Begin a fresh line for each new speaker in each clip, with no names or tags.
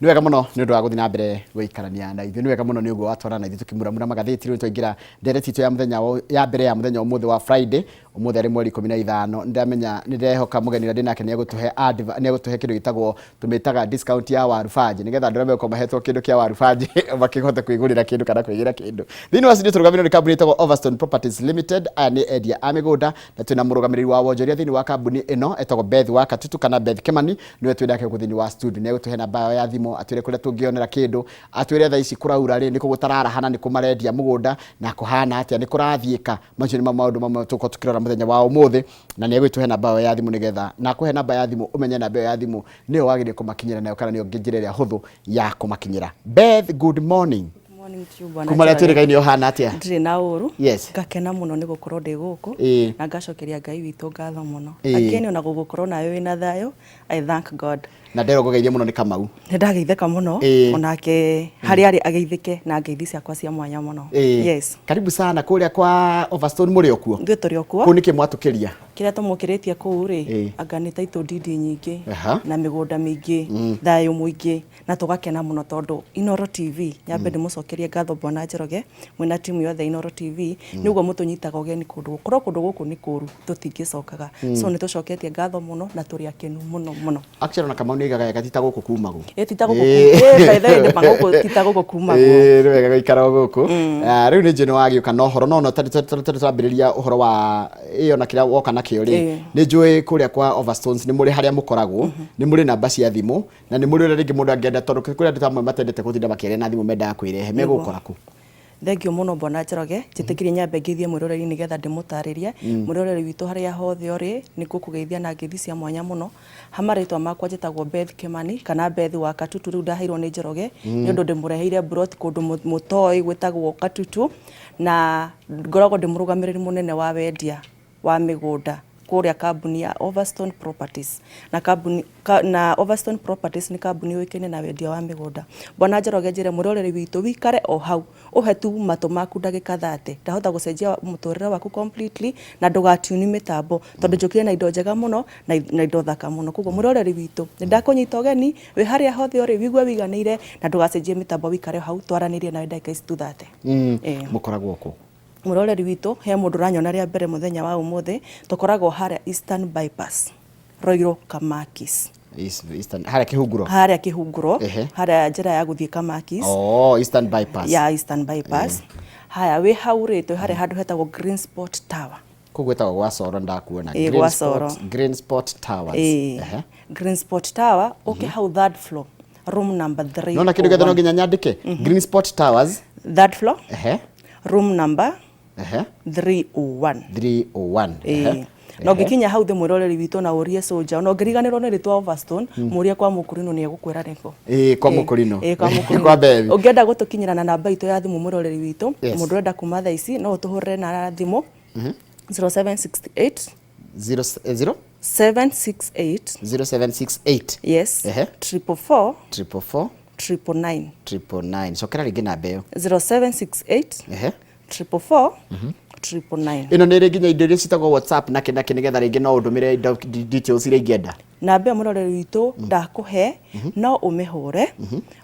Nĩ wega mũno nĩ ũndũ wa gũthiĩ na mbere gũikarania na ithuĩ. Nĩ wega mũno nĩ ũguo watwarana na ithuĩ tũkĩmuramura magathĩti. Rĩu twaingĩra ndereti itũ ya mũthenya ya mbere ya mũthenya ũmũthĩ wa Friday. Ũmũthĩ arĩ mweri 15. Nĩndamenya, nĩndĩrehoka mũgeni ũrĩa ndĩnake nĩegũtũhe adva, nĩegũtũhe kĩndũ gĩtagwo, tũmĩtaga discount ya waru banjĩ, nĩgetha andũ arĩa megũkorwo mahetwo kĩndũ kĩa waru banjĩ makĩhote kwĩgũrĩra kĩndũ kana kwĩgĩra kĩndũ. Thĩinĩ wa studio tũrũgamĩrĩirwo nĩ kambuni ĩtagwo Overstone Properties Limited. Aya nĩ endia a mĩgũnda na twĩna mũrũgamĩrĩri wa wonjoria thĩinĩ wa kambuni ĩno etagwo Beth wa Katutu kana Beth Kimani, nĩwe twĩ nake gũkũ thĩinĩ wa studio. Nĩegũtũhe namba yao ya thimũ, atwĩre kũrĩa tũngĩonera kĩndũ, atwĩre thaa ici kũraura rĩ, nĩkũ gũtararaha na nĩkũ marendia mũgũnda na kũhana atĩa, nĩ kũrathiĩka. Macio nĩmo maũndũ mamwe tũgũkorwo tũkĩrora mũthenya wa ũmũthĩ, na nĩ egũgĩtũhe namba ĩyo ya thimũ nĩgetha na akũhe namba ya thimũ ũmenye namba ĩyo ya thimũ nĩyo wagĩrĩire kũmakinyĩra nayo kana nĩyo njĩra ĩrĩa hũthũ ya kũmakinyĩra. Beth, good morning.
Good morning to you, Bwana
Kuma rĩa
Njoroge.
twĩrĩgaine ũhana atĩa?
Ndirĩ na ũru.
Yes.
Ngakena mũno nĩ gũkorwo ndĩ gũkũ na ngacokeria Ngai witũ ngatho mũno. Again ona gũgũkorwo nawe wĩna thayũ, I thank God.
Na ndero ngũgeithie mũno nĩ Kamau.
Nĩ ndageithĩka mũno. Onake harĩa arĩ ageithĩke na ngeithi ciakwa cia mwanya mũno. Yes.
Karibu sana kũrĩa kwa Overstone mũrĩ o kuo?
Ithuĩ tũrĩ o kuo.
Kũu nĩkĩ mwatũkĩria?
Kĩrĩa tũmũkĩrĩtie kũu rĩ, anga nĩ title deed nyingĩ na mĩgũnda mĩingĩ, thayũ mũingĩ na tũgakena mũno tondũ Inooro TV, nyambe ndĩmũcokerie ngatho Bwana Njoroge mwĩna timu yothe ya Inooro TV nĩ ũguo mũtũnyitaga ũgeni kũndũ gũkũ. Korwo kũndũ gũkũ nĩ kũru tũtingĩcokaga. So nĩ tũcoketie ngatho mũno na tũrĩ akenu mũno mũno.
Actually ona Kamau nĩ oigaga wega ti ta gũkũ kumagwo.
Ĩ ti ta gũkũ ĩ by the way nĩ ma gũkũ ti ta gũkũ kumagwo.
Ĩ nĩ wega gũikara o gũkũ. Ah, rĩu nĩ njũĩ nĩ wagĩũka na ũhoro no no twambĩrĩria ũhoro wa ĩyo na kĩrĩa woka nakĩo rĩ, nĩ njũĩ kũrĩa kwa Overstones nĩ mũrĩ harĩa mũkoragwo, nĩ mũrĩ namba cia thimũ na nĩ mũrĩ ũrĩa rĩngĩ mũndũ angĩenda tondũ kũrĩ andũ ta amwe matendete gũtinda makĩaria na thimũ mendaga kwĩrehe, megũgũkora kũ?
Thengiũ mũno Bwana Njoroge, njĩtĩkĩrie nyambe ngeithie mwĩroreri nĩgetha ndĩmũtarĩrie. Mwĩroreri witũ harĩa hothe ũrĩ, nĩ ngũkũgeithia na ngeithi cia mwanya mũno. Ha marĩtwa makwa njĩtagwo Beth Kimani kana Beth wa Katutu, rĩu ndaheirwo nĩ Njoroge nĩ ũndũ ndĩmũreheire mburoti kũndũ mũtoĩ gwĩtagwo Katutu, na ngoragwo ndĩ mũrũgamĩrĩri mũnene wa wendia wa mĩgũnda kũrĩa kambuni ya Overstone Properties. Na kambuni ka, na Overstone Properties nĩ kambuni yũĩkaine na wendia wa mĩgũnda. Bwana Njoroge njĩre mwĩroreri witũ wikare o hau ũhe tu matũ maku ndagĩka 30 ndahota gũcenjia mũtũrĩre waku completely na ndũgatune mĩtambo tondũ njũkire na indo njega mũno na indo thaka mũno. Koguo mwĩroreri witũ nĩ ndakũnyita ũgeni wĩ harĩa hothe ũrĩ wigue wiganĩire na ndũgacenjie mĩtambo wikare o hau twaranĩrie nawe ndagĩka ici tu 30.
Mũkoragwo kũ?
Mũroreri witũ, he mũndũ ũranyona rĩa mbere mũthenya wa ũmũthĩ, tũkoragwo harĩa Eastern Bypass, Roiro Kamakis.
Eastern, harĩa Kĩhunguro?
Harĩa Kĩhunguro, harĩa njĩra ya gũthiĩ Kamakis.
Oh, Eastern Bypass.
Ya Eastern Bypass. Haya, wĩ hau rĩ, twĩ harĩa handũ hetagwo Green Spot Tower.
Kũu gwĩtagwo gwa Coro ndakuona.
Ĩĩ, gwa Coro.
Green Spot Towers.
Ĩĩ. Green Spot Tower, ũke hau third floor, room number 3.
Nona kĩndũ gĩothe no nginya nyandĩke? Green Spot Towers.
Third floor. Room number 301.
301.
Ĩĩ. Na ũngĩkinya hau thĩ mwĩroreri witũ na ũrie Soldier, ona ũngĩriganĩrwo nĩ rĩtwa Overstone, mũrie kwa Mũkũrinũ nĩ egũkwĩra nĩkũ.
Ĩĩ, kwa Mũkũrinũ.
Ĩĩ, kwa Mũkũrinũ.
Kwa Bethi.
Ũngĩenda gũtũkinyĩra na namba itũ ya thimũ mwĩroreri witũ, mũndũ ũrenda kuma thaa ici no ũtũhũrĩre na thimũ 0768
Zero, zero?
768
0768.
Yes. 444
444
999.
999. Cokera rĩngĩ namba ĩyo.
0768 444 999.
Ĩno nĩ ĩrĩ nginya indo iria ciĩtagwo WhatsApp na kĩ na kĩ nĩgetha rĩngĩ no ũndũmĩre indo details iria ingĩenda.
Namba ĩyo mũroreri witũ ndakũhe no ũmĩhũre.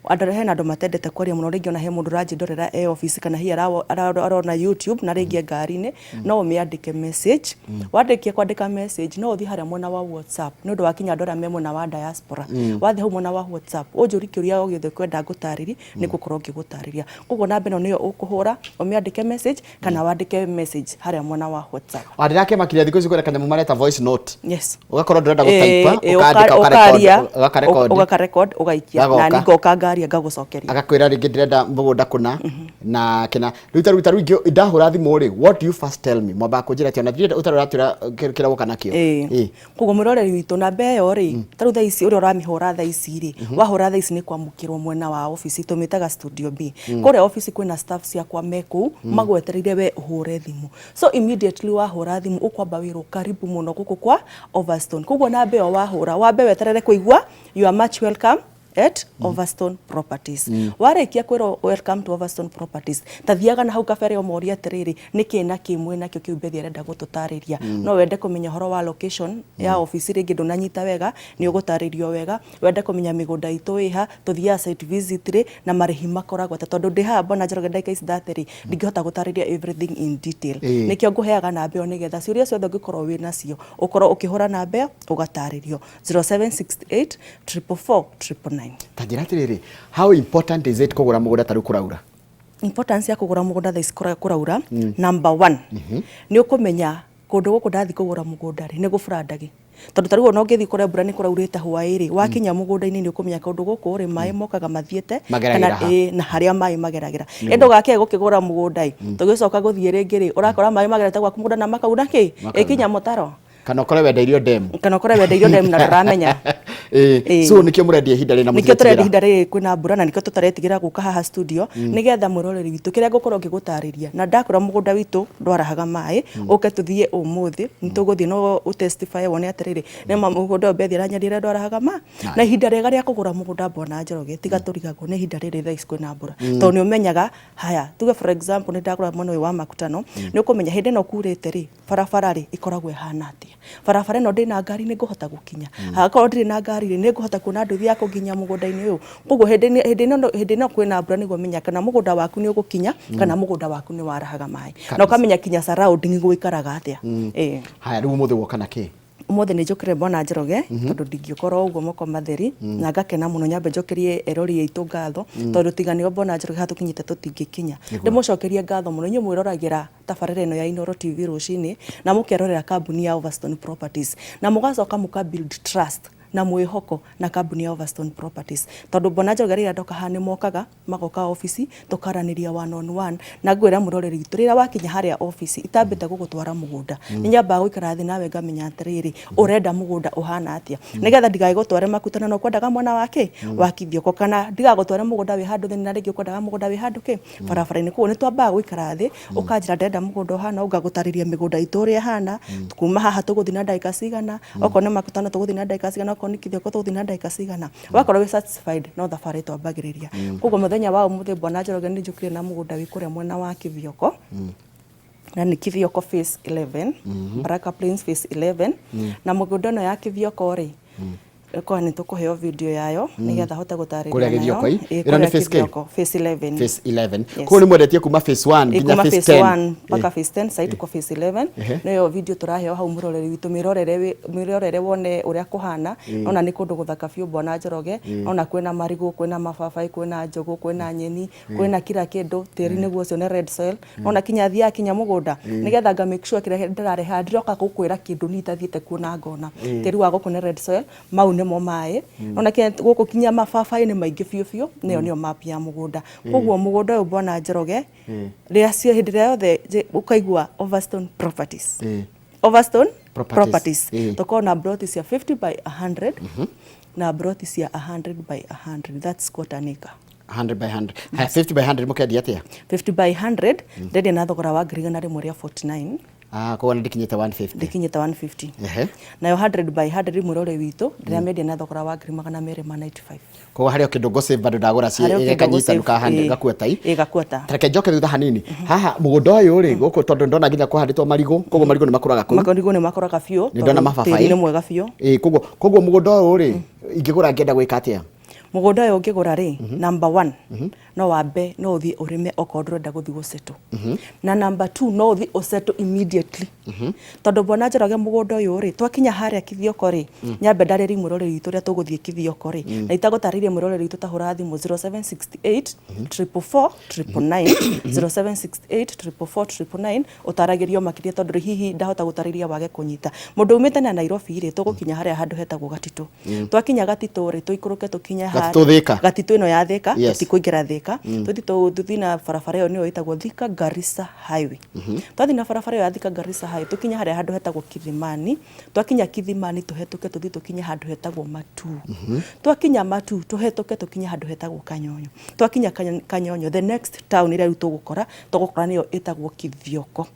Andũ hena andũ matendete kwaria mũno rĩngĩ ona he mũndũ ũranjĩndorera e office kana hihi arona YouTube na rĩngĩ e ngari-inĩ, no ũmĩandĩke message. Warĩkia kwandĩka message no ũthiĩ harĩa mwena wa WhatsApp nĩ ũndũ wa kinya andũ arĩa me mwena wa diaspora. Wathiĩ hau mwena wa WhatsApp ũnjũrie kĩũria o gĩothe ũkwenda ngũtarĩrie nĩ ngũkorwo ngĩgũtarĩria. Koguo namba ĩno nĩyo ũkũhũra ũmĩandĩke message kana wandĩke message harĩa mwena wa WhatsApp.
Wa ndĩrakĩmakire thikũ ici kwĩna kanyamũ mareta voice note.
Yes.
Ũgakorwo ndũrenda gũtaipa, ũkandĩka,
ũkaria,
ũkarecord,
ũgakarecord, ũgaikia. Na
Gagoka.
niĩ ngoka ngaria ngagũcokeria.
Agakwĩra rĩngĩ ndĩrenda mũgũnda kũna na kĩna. Rĩu ta rĩu ta rĩu ingĩ ndahũra thimũ rĩ, what do you first tell me? Mwambaga kũnjĩra atĩa? Na ndirenda ũtarĩ ũratwĩra kĩrĩa woka nakĩo.
Koguo mwĩroreri witũ namba ĩyo rĩ, ta rĩu thaa ici ũrĩa ũramĩhũra thaa ici rĩ, wahũra thaa ici nĩ kwamũkĩrwo mwena wa obici, tũmĩtaga studio B. Kũrĩa obici kwĩna staff ciakwa me kũu, magwetereire we ũhũre thimũ. So immediately wahũra thimũ ũkwamba wĩrwo karibu mũno gũkũ kwa Overstone. Koguo namba ĩyo wahũra, wambe weterere kũigua you are much welcome. at Overstone Properties. Warĩkia kwĩrwo welcome to Overstone Properties, ta thiaga na hau kabere ũmorie atĩrĩrĩ, nĩkĩ na kĩ mwĩ nakĩo kĩu Bethi arenda gũtũtarĩria. No wende kũmenya ũhoro wa location ya obici, rĩngĩ ndũnanyita wega, nĩ ũgũtarĩrio wega. Wende kũmenya mĩgũnda itũ ĩha, tũthiaga site visit rĩ, na marĩhi makoragwo atĩa. Tondũ ndĩ haha Bwana Njoroge ndagĩka ici 30 rĩ, ndingĩhota gũtarĩria everything in detail. Nĩkĩo ngũheaga namba ĩyo nĩgetha ciũria ciothe ũngĩkorwo wĩ nacio ũkorwo ũkĩhũra namba ĩyo ũgatarĩrio 0768 444 999.
Ta njĩra atĩrĩrĩ, how important is it kũgũra mũgũnda ta rĩu kũraura?
Importance ya kũgũra mũgũnda thaa ici kũraura, number one, nĩ ũkũmenya kũndũ gũkũ ndathiĩ kũgũra mũgũnda rĩ, nĩ gũbũrandagi, tondũ ta rĩu ona ũngĩthiĩ kũrĩa mbura nĩ kũraurĩte hwaĩ rĩ, wakinya mũgũnda-inĩ nĩ ũkũmenya kũndũ gũkũ rĩ, maĩ mokaga mathiĩte
Mageragĩra
kana
ha?
Ĩ, na harĩa maĩ mageragĩra. Ĩndĩ ũgakĩaga gũkĩgũra mũgũnda ĩ, tũgĩcoka gũthiĩ rĩngĩ rĩ, ũrakora maĩ magerete gwaku mũgũnda na makauna kĩ.
Makauna.
Ĩkinya mũtaro.
Kana ũkore wendeirio ndemu.
Kana ũkore wendeirio ndemu na ndũramenya.
So nĩkĩo mũrendia ihinda rĩna?
Nĩkĩo tũrendia ihinda rĩrĩ kwĩna mbura, na nĩkĩo tũtaretigĩra gũka haha studio, nĩgetha mwĩroreri witũ kĩrĩa ngũkorwo ngĩgũtarĩria. Na ndakwĩra mũgũnda witũ ndwarahaga maĩ, ũke tũthiĩ ũmũthĩ, nĩtũgũthiĩ no ũtestify wone atĩrĩrĩ, nĩma mũgũnda ũyũ Bethi aranyenderia ndwarahaga ma. Na ihinda rĩega rĩa kũgũra mũgũnda, Bwana Njoroge, tiga tũrigagwo, nĩ ihinda rĩrĩ thaa ici kwĩna mbura, tondũ nĩ ũmenyaga haya, tuge for example nĩ ndagũra mwena ũyũ wa Makutano, nĩ ũkũmenya hĩndĩ ĩno kurĩte rĩ, barabara rĩ ĩkoragwo ĩhana atĩa, barabara ĩno ndĩna ngari nĩ ngũhota gũkinya, akorwo ndirĩ na ngari rĩ, nĩ ngũhota kuona nduthi ya kũnginyia mũgũnda-inĩ ũyũ. Koguo hĩndĩ ĩno kwĩna mbura nĩguo ũmenya kana mũgũnda waku nĩ ũgũkinya, kana mũgũnda waku nĩ warahaga maĩ, na ũkamenya kinya surrounding gũikaraga atĩa. Ĩĩ.
Haya, rĩu ũmũthĩ woka na kĩ?
Ũmũthĩ nĩ njũkĩre, Bwana Njoroge, tondũ ndingĩkorwo ũguo moko matheri, na ngakena mũno. Nyambe njokerie erori aitũ ngatho, tondũ tiga nĩo, Bwana Njoroge, haha tũkinyĩte tũtingĩkinya. Ndĩmũcokerie ngatho mũno inyuĩ mwĩroragĩra tabarĩra ĩno ya Inooro TV rũcinĩ, na mũkerorera kambuni ya Overstone Properties, na mũgacoka mũka build trust na mwĩhoko na kambuni ya Overstone Properties, tondũ Bwana Njoroge, rĩrĩa ndoka haha nĩ mokaga magoka obici tũkaranĩria one on one. Na ngwĩra mũroreri witũ, rĩrĩa wakinya harĩa obici itambĩte gũgũtwara mũgũnda, nĩ nyambaga gũikara thĩ nawe ngamenya atĩrĩrĩ, ũrenda mũgũnda ũhana atĩa, nĩgetha ndigagĩgũtware Makutano na ũkwendaga mwena wa kĩ wa Kithioko, kana ndigagũtware mũgũnda wĩ handũ thĩinĩ na rĩngĩ ũkwendaga mũgũnda wĩ handũ kĩ barabara-inĩ. Koguo nĩ twambaga gũikara thĩ, ũkanjĩra ndĩrenda mũgũnda ũhana ũũ, ngagũtarĩria mĩgũnda itũ ũrĩa ĩhana, kuma haha tũgũthiĩ na ndagĩka cigana, okorwo nĩ Makutano tũgũthiĩ na ndagĩka cigana, okorwo nĩ Kithioko tũgũthiĩ na ndagĩka cigana. Wakorwo wĩ satisfied, no thabarĩ twambagĩrĩria. Koguo mũthenya wa ũmũthĩ, Bwana Njoroge, nĩ njũkire na mũgũnda wĩ kũrĩa mwena wa Kithioko, na nĩ Kithioko phase 11, Baraka Plains phase 11. Na mũgũnda ĩno ya Kithioko rĩ, kwa nĩ tũkũheo video yayo nĩgetha hote gũtarĩria
Kũrĩa
nayo.
Gĩthioko ĩ?
Ĩ,
Ĩno nĩ
kũrĩa
phase K?
Kithioko, phase 11.
Phase 11.
Yes.
Koguo nĩ mwendetie kuma phase 1 nginya
kuma
phase
phase
10.
1 mpaka phase 10. Sasa tuko phase 11. Nĩyo video tũraheo hau. Mũroreri witũ, mĩrorere mĩrorere wone ũrĩa kũhana. Ona nĩ kũndũ gũthaka biũ, Bwana Njoroge. Ona kwĩna marigũ, kwĩna mababaĩ, kwĩna njũgũ, kwĩna nyeni, kwĩna kila kĩndũ. Tĩri nĩguo ũcio nĩ red soil. Ona kinya thiaga kinya mũgũnda nĩgetha nga make sure kĩrĩa ndĩrareha, ndiroka gũkwĩra kĩndũ niĩ itathiĩte kuona ngona. Tĩri wa gũkũ nĩ red soil, mau nĩmo maĩ. Ona kinya gũkũ kinya mababaĩ nĩ maingĩ biũ biũ. Nĩyo nĩyo map ya mũgũnda. Koguo mũgũnda ũyũ, Bwana Njoroge, rĩrĩa hĩndĩ ĩrĩa yothe ũkaigua Overstone Properties, Overstone
Properties.
Properties, tũkorwo na ploti cia 50 by 100 na ploti cia 100 by 100, that's quarter an acre.
100 by 100. Haya, 50 by 100 mũkendia atĩa?
50 by 100 ndendia na thogora wa 149,000.
Ah, koguo nĩ ndĩkinyĩte 150.
Ndĩkinyĩte 150. Nayo 100 by 100, mwĩrore witũ, ndĩramĩendia na thogora wa 295,000.
Koguo harĩ o kĩndũ ngũ bado ndagũra ci
Harĩ o kĩndũ
ĩgakanyitanu ka
ngũ-save,
100
ĩ.
gakuota i.
Ĩ, gakuota.
Tareke njoke thutha hanini haha mũgũnda ũyũ rĩ, gũkũ, tondũ ndona nginya kũhandĩtwo marigũ, koguo marigũ nĩ makũraga kũu.
Marigũ nĩ makũraga biũ.
Nĩ ndona
Tondũ
mababaĩ.
tĩri nĩ mwega biũ.
Ĩ, koguo mũgũnda ũyũ rĩ, ingĩgũra ngĩenda gwĩka atĩa?
Mũgũnda ũyũ ũngĩgũra rĩ, number one, no wambe no ũthiĩ ũrĩme okorwo ndũrenda gũthiĩ gũsettle, na number two, no ũthiĩ ũsettle immediately, tondũ Bwana Njoroge, mũgũnda ũyũ rĩ, twakinya harĩa Kithioko rĩ, nyambe ndarĩrie mwĩroreri witũ ũrĩa tũgũthiĩ Kithioko rĩ, na itagũtarĩirie mwĩroreri witũ, ta hũra thimũ 0768 444 999, 0768 444 999, ũtaragĩrio makĩria, tondũ rĩ, hihi ndahota gũtarĩria wage kũnyita. Mũndũ umĩte na Nairobi rĩ, tũgũkinya harĩa handũ hetagwo Gatitũ. Twakinya Gatitũ rĩ, tũikũrũke tũkinye
Gatitũ Thika.
Gatitũ ĩno ya Thika. Tũtikũingĩra Thika, tũthiĩ tũthiĩ na barabara ĩyo nĩyo ĩtagwo Thika Garissa Highway. Twathiĩ na barabara ĩyo ya Thika Garissa Highway, tũkinye harĩa handũ hetagwo Kithimani. Twakinya Kithimani, tũhetũke tũthiĩ tũkinye handũ hetagwo Matuu. Twakinya Matuu, tũhetũke tũkinye handũ hetagwo Kanyonyo. Twakinya Kanyonyo, the next town ĩrĩa rĩu tũgũkora nĩyo ĩtagwo Kithioko.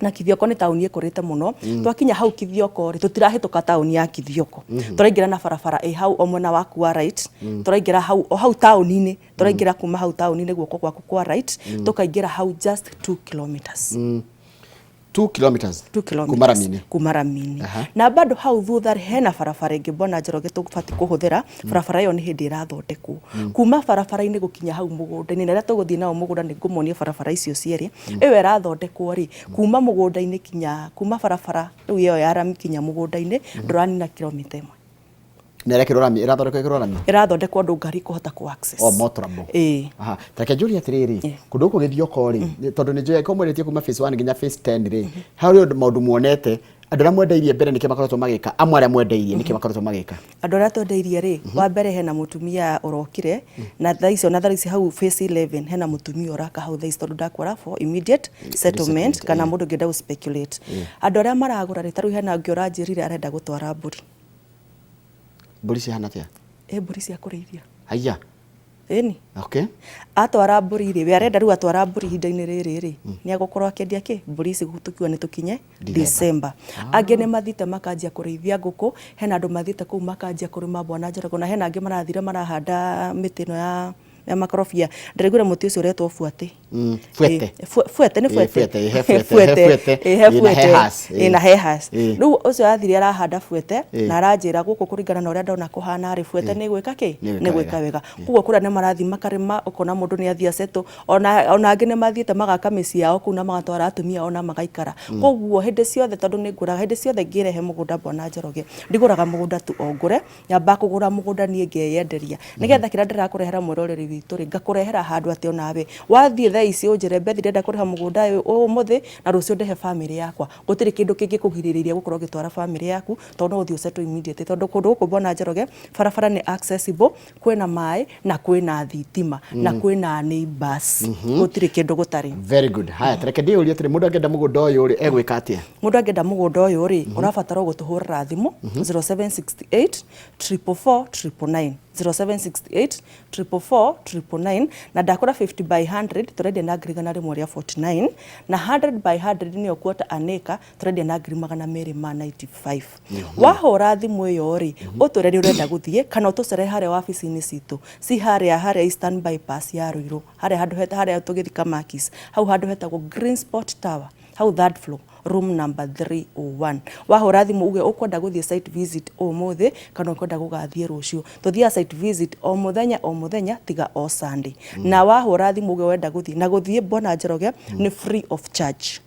Na Kithioko nĩ taũni ĩkũrĩte mũno. Twakinya hau Kithioko rĩ, tũtirahĩtũka taũni ya Kithioko, tũraingĩra na barabara ĩ hau o mwena waku wa right. Tũraingĩra hau o hau taũni-inĩ, tũraingĩra kuma hau taũni-inĩ guoko gwaku kwa right, tũkaingĩra hau just 2 kilometers.
2 kilometers.
2 kilometers.
Kuma rami-inĩ.
Kuma rami-inĩ. Na bado hau thutha rĩ, hena barabara ĩngĩ, Bwana Njoroge, tũbatiĩ kũhũthĩra. Barabara ĩyo nĩ hĩndĩ ĩrathondekwo kuma barabara-inĩ gũkinya hau mũgũnda-inĩ, na rĩrĩa tũgũthiĩ nao mũgũnda nĩ ngũmonia barabara icio cierĩ. Ĩyo ĩrathondekwo rĩ, kuma mũgũnda-inĩ kinya kuma barabara rĩu ĩyo ya rami kinya mũgũnda-inĩ, ndũranina kilomita 1.
Na ĩrekĩrwo rami, ĩrathondekwo ĩkĩrwo rami?
Ĩrathondekwo ũndũ ngari ikũhota kũ access.
O motorable.
Ĩĩ.
Aha, ta reke njũrie atĩrĩrĩ, kũndũ gũkũ Gĩthioko rĩ, tondũ nĩ njũĩ angĩkorwo mwendetie kuma phase 1 nginya phase 10 rĩ, harĩ ũndũ maũndũ muonete, andũ arĩa mwendeirie mbere nĩkĩ makoretwo magĩka, amwe arĩa mwendeirie nĩkĩ makoretwo magĩka?
Andũ arĩa twendeirie rĩ, wa mbere hena mũtumia ũrokire na thaa icio, na thaa ici hau phase 11 hena mũtumia ũraka hau thaa ici, tondũ ndakwara for immediate settlement kana mũndũ ũngĩenda gũ speculate. Andũ arĩa maragũra rĩ, ta rĩu hena ũngĩ ũranjĩrire arenda gũtwara mbũri.
Mbũri cihana atĩa?
Ĩ mbũri cia kũrĩithia.
Haiya.
Ĩni. Atwara mbũri rĩ, we arenda rĩu atwara mbũri ihinda-inĩ rĩrĩ rĩ, nĩ egũkorwo akĩendia kĩ mbũri ici tũkiuga nĩ tũkinye December. Angĩ nĩ mathiĩte makanjia kũrĩithia ngũkũ, hena andũ mathiĩte kũu makanjia kũrĩma, Bwana Njoroge, na hena angĩ marathire marahanda mĩtĩ ĩno ya makorobia. Ndĩraiguire mũtĩ ũcio ũretwo buatĩ.
Fuete.
Fuete nĩ
fuete.
Fuete,
he fuete, he fuete.
He
Ĩ, na he
fuete.
has,
Ĩ, na he has. Rĩu ũcio athire arahanda fuete na aranjĩra gũkũ kũringana na ũrĩa ndona kũhana rĩ, fuete nĩ gwĩka kĩ?
Nĩ
Nĩ
gwĩka
gwĩka wega. Koguo kũrĩa nĩ marathiĩ makarĩma, ũkona mũndũ nĩ athiĩ acetũ, ona angĩ nĩ mathiĩte magaka mĩciĩ yao kũu na magatwara atumia ao na magaikara. Koguo hĩndĩ ciothe, tondũ nĩ ngũraga, hĩndĩ ciothe ngĩrehe mũgũnda, Bwana Njoroge, ndigũraga mũgũnda tu o ngũre, nyambaga kũgũra mũgũnda niĩ ngeyenderia, nĩgetha kĩrĩa ndĩrakũrehera mwĩroreri witũ rĩ, ngakũrehera handũ atĩ onawe wathiĩ thaa ici ũnjĩre, "Bethi, ndĩrenda kũrĩha mũgũnda ũyũ ũmũthĩ na rũciũ ndehe bamĩrĩ yakwa," gũtirĩ kĩndũ kĩngĩkũgirĩrĩria gũkorwo ũgĩtwara bamĩrĩ yaku, tondũ no ũthiĩ ũsettle immediately, tondũ kũndũ gũkũ, Bwana Njoroge, barabara nĩ accessible, kwĩna maĩ na kwĩna thitima na kwĩna neighbors, gũtirĩ kĩndũ gũtarĩ.
Very good. Haya, tareke ndĩyũrie atĩrĩ, mũndũ angĩenda mũgũnda ũyũ rĩ, egwĩka atĩa?
Mũndũ angĩenda mũgũnda ũyũ rĩ, ũrabatara o gũtũhũrĩra thimũ 0768 444 999, 0768 444 999. Na ndakũra 50 by 100 tũrendia na 149,000, na 100 by 100 nĩyo quarter an acre tũrendia na 295,000. Wahũra thimũ ĩyo rĩ, ũtwĩre nĩ ũrenda gũthiĩ kana ũtũcere harĩa wabici-inĩ citũ ci harĩa Eastern Bypass ya Ruiru, harĩa handũ harĩa tũgĩthi Kamakis, hau handũ hetagwo Green Spot Tower, hau third floor, room number 301. Wahũra thimũ uge ũkwenda gũthiĩ site visit ũmũthĩ kana ũkwenda gũgathiĩ rũciũ. Tũthiaga site visit o mũthenya o mũthenya tiga o Sunday. Na wahũra thimũ uge wenda gũthiĩ na gũthiĩ, Bwana Njoroge, nĩ free of charge,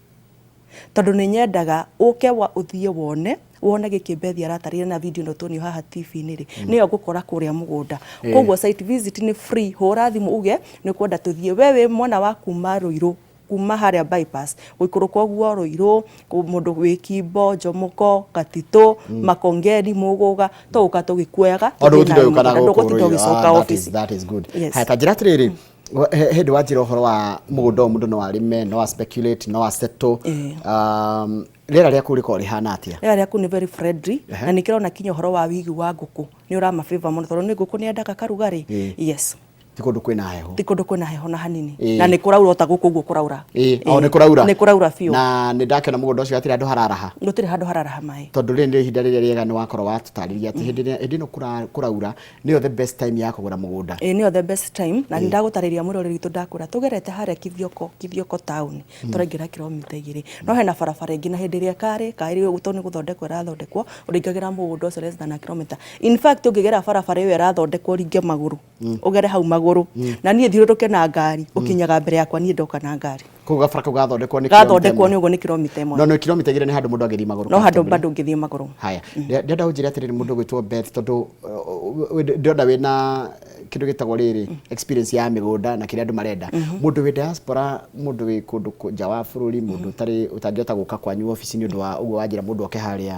tondũ nĩ nyendaga ũke wa ũthiĩ wone gĩkĩ Bethi aratarĩria na video ĩno tuonio haha TV-inĩ rĩ, nĩyo ngũkora kũrĩa mũgũnda. Koguo site visit nĩ free. Hũra thimũ uge nĩ ũkwenda tũthiĩ, we wĩ mwena wa kuma Ruiru, kuma harĩa bypass gũikũrũka ũguo Ruiru, mũndũ wĩ Kimbo, Njomoko, Katitũ, Makongeni, Mũgũga, tũgũka tũgĩkuoyaga.
O
tũthiĩ
ndũgũtinda
nawe
ũgĩũka na
mũgũnda,
gũkũ
ndũgũtinda
Ruiru.
ũgĩcoka
Ah, that
office.
That is good.
Yes.
Haya, ta njĩra atĩrĩrĩ, hĩndĩ wanjĩra ũhoro wa mũgũnda ũyũ, mũndũ no arĩme, no a speculate, no a settle. Rĩera rĩa kũu rĩkoragwo rĩhana atĩa?
Rĩera rĩaku nĩ very friendly na nĩ kĩrona kinya ũhoro wa wĩigi wa ngũkũ nĩ ũrama favor mũno, tondũ nĩ ngũkũ nĩ yendaga karugarĩ. Yes.
Ti kũndũ kwĩna heho?
Ti kũndũ kwĩna heho na hanini. Na nĩ kũraura o ta gũkũ ũguo kũraura.
Ĩ, o nĩ kũraura?
Nĩ kũraura biũ.
Na nĩ ndakĩona mũgũnda ũcio hatirĩ handũ hararaha.
Gũtirĩ handũ hararaha maĩ.
Tondũ rĩrĩ nĩ ihinda rĩrĩa rĩega, nĩ wakorwo watũtarĩria atĩ hĩndĩ ĩno kũraura nĩyo the best time ya kũgũra mũgũnda.
Ĩ, nĩyo the best time, na nĩ ndagũtarĩria mũroreri witũ, ndakwĩra tũgerete harĩa Kithioko town, tũraingĩra kilomita 2, no hena barabara ĩngĩ, na hĩndĩ ĩrĩa ĩkarĩka ĩrĩ tondũ nĩ gũthondekwo ĩrathondekwo, ũrĩingagĩra mũgũnda ũcio less than a kilometer. In fact, ũngĩgera barabara ĩyo ĩrathondekwo ũringe magũrũ, ũgere hau magũrũ na niĩ thiũrũrũke na ngari, ũkinyaga mbere yakwa niĩ ndoka na ngari.
Koguo gabara kau gathondekwo nĩ
gathondekwo nĩ ũguo nĩ kilomita 1.
No nĩ kilomita 2 nĩ handũ mũndũ angĩthiĩ magũrũ.
No handũ bado ũngĩthiĩ magũrũ.
Haya, ndĩrenda ũnjĩre atĩrĩrĩ, mũndũ ũgwĩtwo Beth, tondũ ndĩrona wĩna kĩndũ gĩtagwo rĩrĩ experience ya mĩgũnda na kĩrĩa andũ marenda. Mũndũ wĩ diaspora, mũndũ wĩ kũndũ nja wa bũrũri, mũndũ ũtarĩ ũtangĩhota gũka kwanyu obici nĩ ũndũ wa ũguo wanjĩra mũndũ oke harĩa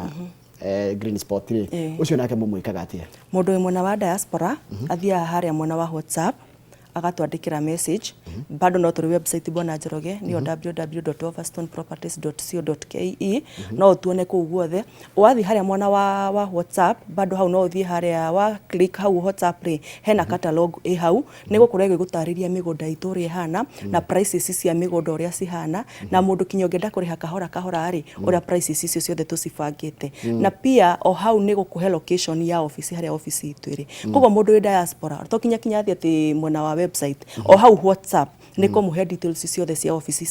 Green Spot rĩ, ũcio nake mũmwĩkaga atĩa?
Mũndũ wĩ mwena wa diaspora athiaga harĩa mwena wa WhatsApp. Agatwandĩkĩra message. Bado no tũrĩ website, Bwana Njoroge, nĩyo www.overstoneproperties.co.ke. No ũtuone kũu guothe. Wathiĩ harĩa mwena wa WhatsApp, bado hau no ũthiĩ harĩa wa click hau WhatsApp rĩ, hena catalog ĩ hau, nĩ gũkorwo ĩgĩgũtarĩria mĩgũnda itũ ũrĩa ĩhana na prices cia mĩgũnda ũrĩa cihana, na mũndũ kinya ũngĩenda kũrĩha kahora kahora rĩ, ũrĩa prices icio ciothe tũcibangĩte. Na pia o hau nĩ gũkũhe location ya office, harĩa office itũ ĩrĩ. Koguo mũndũ wĩ diaspora to kinya kinya athiĩ atĩ mwena wa website, o hau WhatsApp nĩ kũmũhe details ciothe cia office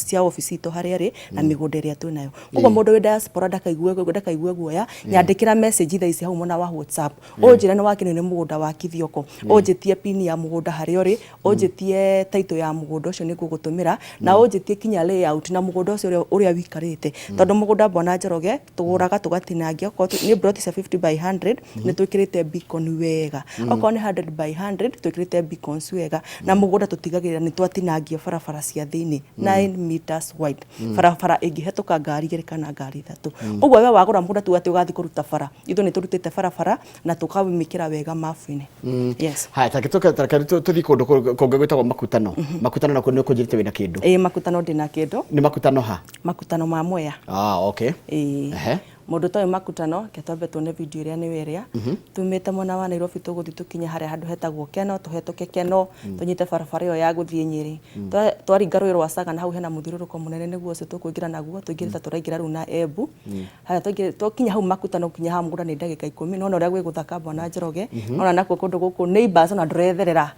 itũ harĩa ĩrĩ na mĩgũnda ĩrĩa twĩ nayo. Koguo mũndũ wĩ diaspora ndakaigue guoya. Nyandĩkĩra message thaa ici hau mwena wa WhatsApp, ũnjĩre nĩ wakenio nĩ mũgũnda wa Kithioko, ũnjĩtie pin ya mũgũnda harĩa ũrĩ, ũnjĩtie title ya mũgũnda ũcio nĩ ngũgũtũmĩra, na ũnjĩtie kinya layout na mũgũnda ũcio ũrĩa wĩikarĩte, tondũ mũgũnda, Bwana Njoroge, tũgũraga tũgatinangia. Okorwo nĩ plot cia 50 by 100, nĩ twĩkĩrĩte beacon wega. Okorwo nĩ 100 by 100, twĩkĩrĩte beacons wega, na mũgũnda tũtigagĩrĩra nĩ twatinangia barabara cia thĩinĩ 9 meters wide, barabara ĩngĩhetũka ngari igĩrĩ kana ngari ithatũ. Koguo we wagũra mũgũnda, tuga atĩ ũgathiĩ kũruta bara, ithuĩ nĩ tũrutĩte barabara na tũkamĩkĩra wega mabu-inĩ. Yes.
Haya, take tuke tuthiĩ kũndũ kũngĩ gwĩtagwo Makutano. Makutano nakuo nĩ ũkũnjĩrĩte wĩna kĩndũ.
Ĩĩ, Makutano ndĩna kĩndũ.
Nĩ Makutano ha?
Makutano ma Mwea.
Ah, okay.
Ĩĩ. Mũndũ toyũ Makutano, ke twambe tuone video ĩrĩa nĩyo ĩrĩa tumĩte mwena wa Nairobi, tũgũthiĩ tũkinye harĩa handũ hetagwo Keno, tũhetũke Keno, tũnyite barabara ĩyo ya gũthiĩ Nyĩrĩ. Twaringa rũĩ rwa Sagana, hau hena mũthiũrũrũko mũnene, nĩguo ũcio tũkũingĩra naguo, tũingĩre ta tũraingĩra rĩu na Embu. Haya, twakinya hau Makutano, kinya haha mũgũnda nĩ ndagĩka 10. Nona ũrĩa gwĩ gũthaka, Bwana Njoroge? Nona nakuo kũndũ gũkũ neighbors ona ndũretherera.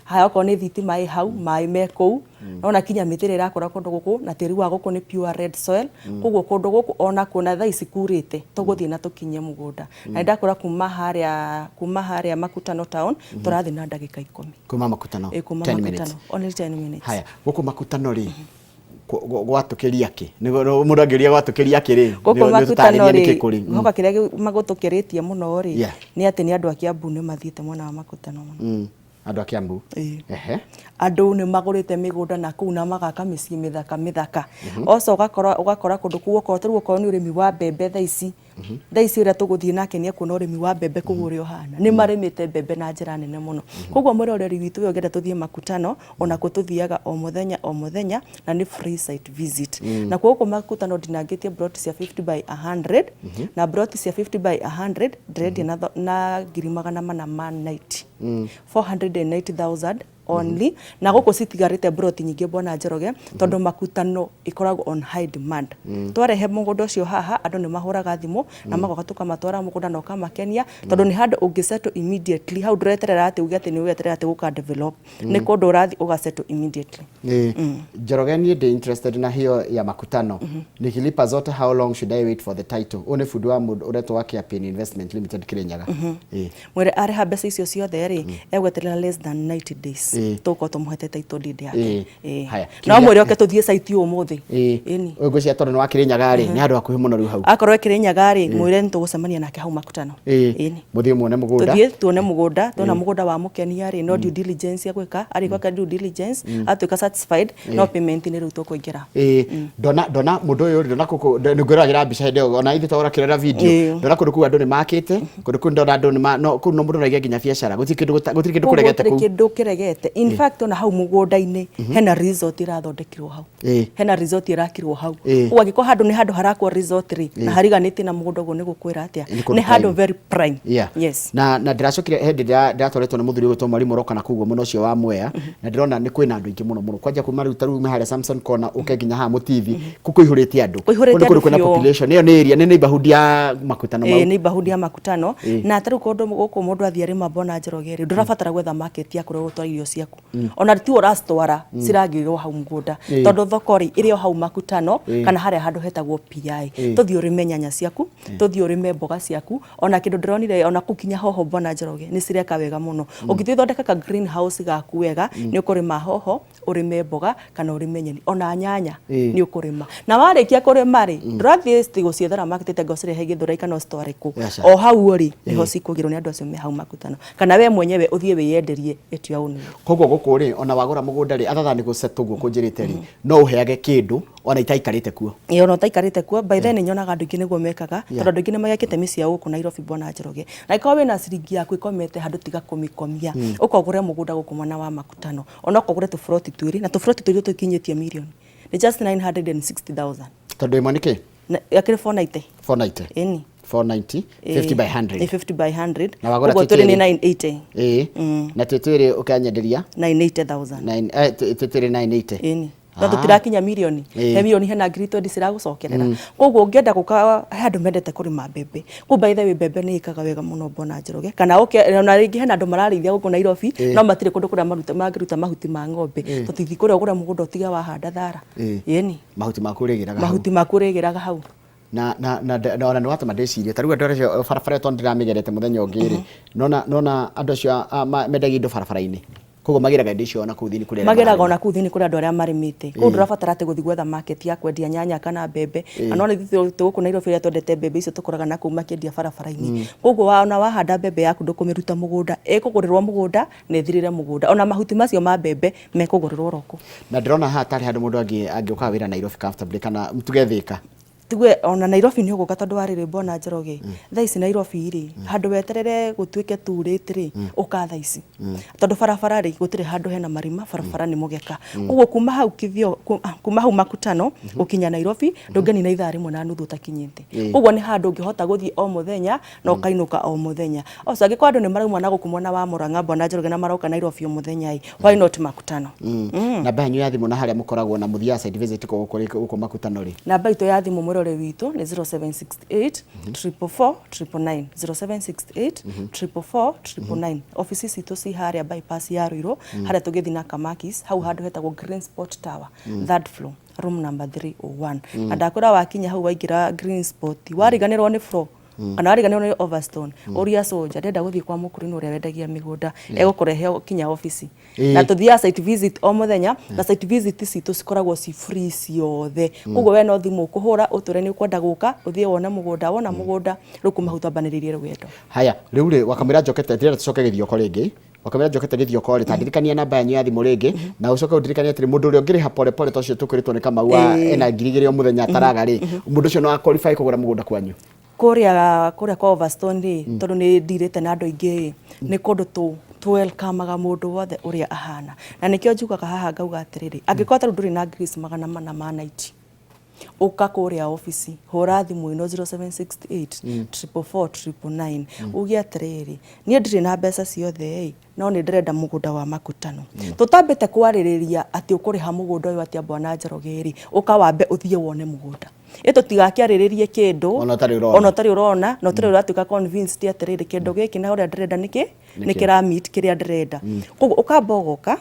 Haya, okorwo nĩ thitima ĩ hau, maĩ me kũu. Nona kinya mĩtĩ ĩrĩa ĩrakũra kũndũ gũkũ, na tĩri wa gũkũ nĩ pure red soil. Koguo kũndũ gũkũ onakuo na thaa ici kurĩte, tũgũthiĩ na tũkinye mũgũnda. Na nĩndakwĩra kuma harĩa Makutano town tũrathiĩ na ndagĩka 10.
Kuma Makutano?
Ĩ, kuma
10 minutes.
Makutano only 10 minutes.
Haya, gũkũ Makutano rĩ, gwatũkĩria kĩ? Nĩguo mũndũ angĩũria gwatũkĩria kĩ rĩ,
gũkũ
nĩ
Makutano
ũtũtarĩrie nĩkĩ
rĩ,
kũrĩ.
Hoka kĩrĩa magũtũkĩrĩtie mũno rĩ, nĩ atĩ nĩ andũ a Kiambu nĩ mathiĩte mwena wa Makutano mũno.
Andũ a Kiambu?
Ĩĩ.
Ehe.
Andũ nĩ magũrĩte mĩgũnda na kũu na magaka mĩciĩ mĩthaka mĩthaka. Oco ũgakora kũndũ kũu, okorwo tarĩu okorwo nĩ ũrĩmi wa mbembe, thaa ici ũrĩa tũgũthiĩ nake nĩ ekuona ũrĩmi wa mbembe kũu ũrĩa ũhana, nĩ marĩmĩte mbembe na njĩra nene mũno. Koguo mwĩroreri witũ ũyũ ũngĩenda tũthiĩ Makutano, onakuo tũthiaga o mũthenya o mũthenya, na nĩ free site visit. Na kuo gũkũ Makutano ndinangĩtie plot cia 50 by 100, na plot cia 50 by 100 ndĩrendia na 490,000, 490,000 only. Na gũkũ citigarĩte broti nyingĩ, Bwana Njoroge, tondũ Makutano ĩkoragwo on high demand. Twarehe mũgũnda ũcio haha, andũ nĩ mahũraga thimũ na magoka, tũkamatwara mũgũnda na ũkamakenia, tondũ nĩ handũ ũngĩsettle immediately. Hau ndũreterera atĩ uge atĩ nĩ ũgeterera atĩ gũka develop, nĩ kũndũ ũrathiĩ ũgasettle immediately.
Ĩĩ. Njoroge, niĩ ndĩ interested na hiyo ya Makutano. Nikilipa zote, how long should I wait for the title? Ũyũ nĩ bundi wa mũndũ ũretwo wa Kiapin Investment Limited, Kirinyaga. Ĩĩ.
Mwĩre arĩha mbeca icio ciothe rĩ, egweterera less than 90 days, tũgũkorwo tũmũhete title deed yake.
Ĩĩ. Haya.
No mwĩre oke tũthiĩ site ũmũthĩ.
Ĩni. Ũyũ ngwĩciria tondũ nĩ wa Kirinyaga rĩ, nĩ handũ hakuhĩ mũno rĩu hau.
Akorwo e Kĩrĩnyaga rĩ, mwĩre nĩ tũgũcemania nake hau Makutano.
Ĩni. Mũthiĩ muone mũgũnda.
Tũthiĩ tuone mũgũnda. Tuona mũgũnda wa mũkenia rĩ, no due diligence ya gwĩka, arĩ gwĩka due diligence, atuĩka satisfied, no payment nĩ rĩu tũkũingĩra.
Ĩĩ, ndona mũndũ ũyũ rĩ, ndona kũkũ nĩ ngwĩroragĩra mbica hĩndĩ ĩyo, ona ithuĩ twahũra kĩrora video. Ndona kũndũ kũu andũ nĩ makĩte kũndũ kũu, ndona andũ nĩ ma no kũu no mũndũ no aige nginya biacara, gũtirĩ kĩndũ
kũu
kũregete
gũtirĩ
kũu.
Kĩndũ kĩregete. In fact, ona hau mũgũnda-inĩ hena resort ĩrathondekirwo hau. Hena resort ĩrakirwo hau. Koguo angĩkorwo handũ nĩ handũ harakwo resort rĩ, na hariganĩtie na mũgũnda, ũguo nĩ gũkwĩra atĩa?
Nĩ kũndũ
Nĩ handũ
prime.
very prime. Yes.
Na ndĩracokire hĩndĩ ndĩratwarĩtwo nĩ mũthuri ũgwĩtwo mwarimũ ũroka na kũu ũguo mũno ũcio wa Mwea, na ndĩrona nĩ kwĩna andũ aingĩ mũno mũno, kwanja kuma rĩu ta rĩu ume harĩa Samson Corner ũke nginya haha Mũtithi, kũu kũihũrĩte andũ.
Kũihũrĩte
Kũu nĩ kũndũ
andũ
kwĩna
biũ.
population. Ĩyo nĩ area, nĩ neighborhood ya Makutano mau.
Ĩĩ, neighborhood ya Makutano. Na tarĩu kũndũ gũkũ mũndũ athiĩ arĩma, Bwana Njoroge rĩ, ndũrabatara gwetha market ya kũrĩa ũgũtwara irio ciaku. Ona tiwe ũracitwara, ciragĩrwo hau mũgũnda, tondũ thoko rĩ, ĩrĩ o hau Makutano kana harĩa handũ hetagwo PI. Tũthiĩ ũrĩme nyanya ciaku, tũthiĩ ũrĩme mboga ciaku. Ona kĩndũ ndĩronire, ona kũu kinya hoho, Bwana Njoroge, nĩ cireka wega mũno. Ũngĩthiĩ ũthondeke ka greenhouse gaku wega, nĩ ũkũrĩma hoho, ũrĩme mboga kana ũrĩme nyeni, ona nyanya. Nĩ ũkũrĩma, na warĩkia kũrĩma rĩ, ndũrathiĩ gũciethera market anga ũcirehe Gĩthũrai kana ũcitware kũ.
Aca.
O hau rĩ, nĩho cikũgĩrwo nĩ andũ acio me hau Makutano, kana we mwenyewe ũthiĩ wĩyenderie at your own way.
Koguo gũkũ rĩ, ona wagũra mũgũnda rĩ, other than gũsettle ũguo kũnjĩrĩte rĩ, no ũheage kĩndũ ona itaikarĩte kuo.
Ĩĩ, ona ũtaikarĩte kuo. By then nyonaga andũ aingĩ nĩguo mekaga, tondũ andũ aingĩ nĩ magĩakĩte mĩciĩ yao gũkũ Nairobi, bwana Njoroge. Na angĩkorwo wĩna ciringi yaku ĩkomete handũ, tiga kũmĩkomia, ũka ũgũre mũgũnda gũkũ mwena wa Makutano, ona ũka ũgũre tũburoti twĩrĩ, na tũburoti twĩrĩ tũkinyĩtie mirioni, nĩ just 960,000.
Tondũ ĩmwe nĩ kĩ?
Yakĩrĩ 490.
490.
Ĩni.
490, 50 by 100.
Nĩ 50 by 100.
Na wagũra
Ũguo
twĩ
twĩrĩ nĩ
twĩrĩ.
980.
Ĩĩ, na twĩ twĩrĩ ũkanyenderia
980,000.
Twĩ twĩrĩ 980.
Ĩni, no tũtirakinya mirioni. He mirioni hena ngiri 20 ciragũcokerera. Koguo ũngĩenda gũka, he andũ mendete kũrĩma mbembe kũu. By the way, mbembe nĩ ĩkaga wega mũno, mbona Njoroge. Kana ũke ona rĩngĩ hena andũ mararĩithia gũkũ Nairobi, no matirĩ kũndũ kũrĩa maruta mangĩruta mahuti ma ng'ombe. Tũtithi kũrĩa ũgũre mũgũnda ũtige wahanda thara. Ĩni.
Mahuti maku ũrĩgĩraga hau.
Mahuti maku ũrĩgĩraga hau.
Na ona nĩ watũma ndĩcirie ta rĩu andũ acio barabara ĩyo, tondũ ndĩramĩgerete mũthenya ũngĩ rĩ, nona andũ acio mendagia indo barabara-inĩ, koguo magĩraga indo icio ona kũu thĩinĩ kũrĩa arĩa
magĩraga
mararĩma.
Ona kũu thĩinĩ kũrĩ andũ arĩa marĩmĩte kũu. Ndũrabatara atĩ gũthiĩ gwetha market ya kwendia nyanya kana mbembe. Na no nĩ gũkũ Nairobi ũrĩa twendete mbembe icio tũkoraga na kũu makĩendia barabara-inĩ. Koguo ona wahanda mbembe yaku, ndũkũmĩruta mũgũnda, ĩkũgũrĩrwo mũgũnda na ĩthirĩre mũgũnda. Ona mahuti macio ma mbembe mekũgũrĩrwo oro kũu.
Na ndĩrona haha tarĩ handũ mũndũ angĩũkaga wĩra Nairobi comfortably, kana tuge Thĩka.
Tuge ona Nairobi nĩ ũgũka, tondũ wa rĩrĩ, bwana Njoroge, thaa ici Nairobi rĩ, handũ weterere gũtuĩke too late rĩ, ũka thaa ici, tondũ barabara rĩ, gũtirĩ handũ hena marima, barabara nĩ mũgeka. Koguo kuma hau Kithio, kuma hau Makutano gũkinya Nairobi, ndũngĩnina ithaa rĩmwe na nuthu ũtakinyĩte. Koguo nĩ handũ ũngĩhota gũthiĩ o mũthenya na ũkainũka o mũthenya. Also angĩkorwo andũ nĩ marauma na gũkũ mwena wa Murang'a, bwana Njoroge, na maroka Nairobi o mũthenya ĩ, why not Makutano?
Namba yanyu ya thimũ na harĩa mũkoragwo na mũthiaga site visit gũkũ gũkũ Makutano rĩ?
Namba itũ ya thimũ, mwĩrore witũ, nĩ 0768 444 999, 0768 444 999. Ofici citũ ci harĩa bypass ya Ruiru, harĩa tũgĩthiĩ na Kamakis hau, handũ hetagwo Green Spot Tower, third floor, room number 301. Na ndakwĩra wakinya hau, waingĩra Green Spot, wariganĩrwo nĩ floor kana wariganĩrwo nĩ Overstone, ũria soja, ndĩrenda gũthiĩ kwa mũkũrinũ ũrĩa wendagia mĩgũnda, egũkũrehe kinya ofici. Na tũthiaga site visit o mũthenya, na site visit citũ cikoragwo ci free ciothe. Koguo we no thimũ ũkũhũra, ũtwĩre nĩ ũkwenda gũka ũthiĩ wone mũgũnda. Wona mũgũnda, rĩu kuma hau twambanĩrĩrie rũgendo.
Haya, rĩu rĩ, wakamwĩra njokete, ndĩrenda tũcoke Gĩthioko rĩngĩ. Wakamwĩra njokete Gĩthioko rĩ, ta ndirikania namba yanyu ya thimũ rĩngĩ, na ũcoke ũndirikanie atĩrĩ, mũndũ ũrĩa ũngĩrĩha pole pole ta ũcio tũkwĩrĩtwo nĩ Kamau wa ena 2,000 o mũthenya ataraga rĩ, mũndũ ũcio no a-qualify kũgũra mũgũnda kwanyu?
Kũrĩa kwa Overstone rĩ, tondũ nĩ ndirĩte na andũ aingĩ rĩ, nĩ kũndũ tũ welcome-aga mũndũ wothe ũrĩa ahana. Na nĩkĩo njugaga haha ngauga atĩrĩrĩ, angĩkorwo tarĩu ndũrĩ na ngiri ici 490, ũka kũrĩa obici, hũra thimũ ĩno 0768 444 999, uge atĩrĩrĩ, niĩ ndirĩ na mbeca ciothe ĩ, no nĩ ndĩrenda mũgũnda wa Makutano. Tũtambĩte kwarĩrĩria atĩ ũkũrĩha mũgũnda ũyũ atĩa, bwana Njoroge rĩ, ũka wambe ũthiĩ wone mũgũnda, ĩ tũtigakĩarĩrĩrie kĩndũ
Ona ũtarĩ ũrona.
Ona ũtarĩ ũrona na ũtarĩ ũratuĩka convinced atĩrĩrĩ, kĩndũ gĩkĩ na ũrĩa ndĩrenda nĩkĩ nĩ kĩra meet kĩrĩa ndĩrenda. Koguo ũkamba ũgoka,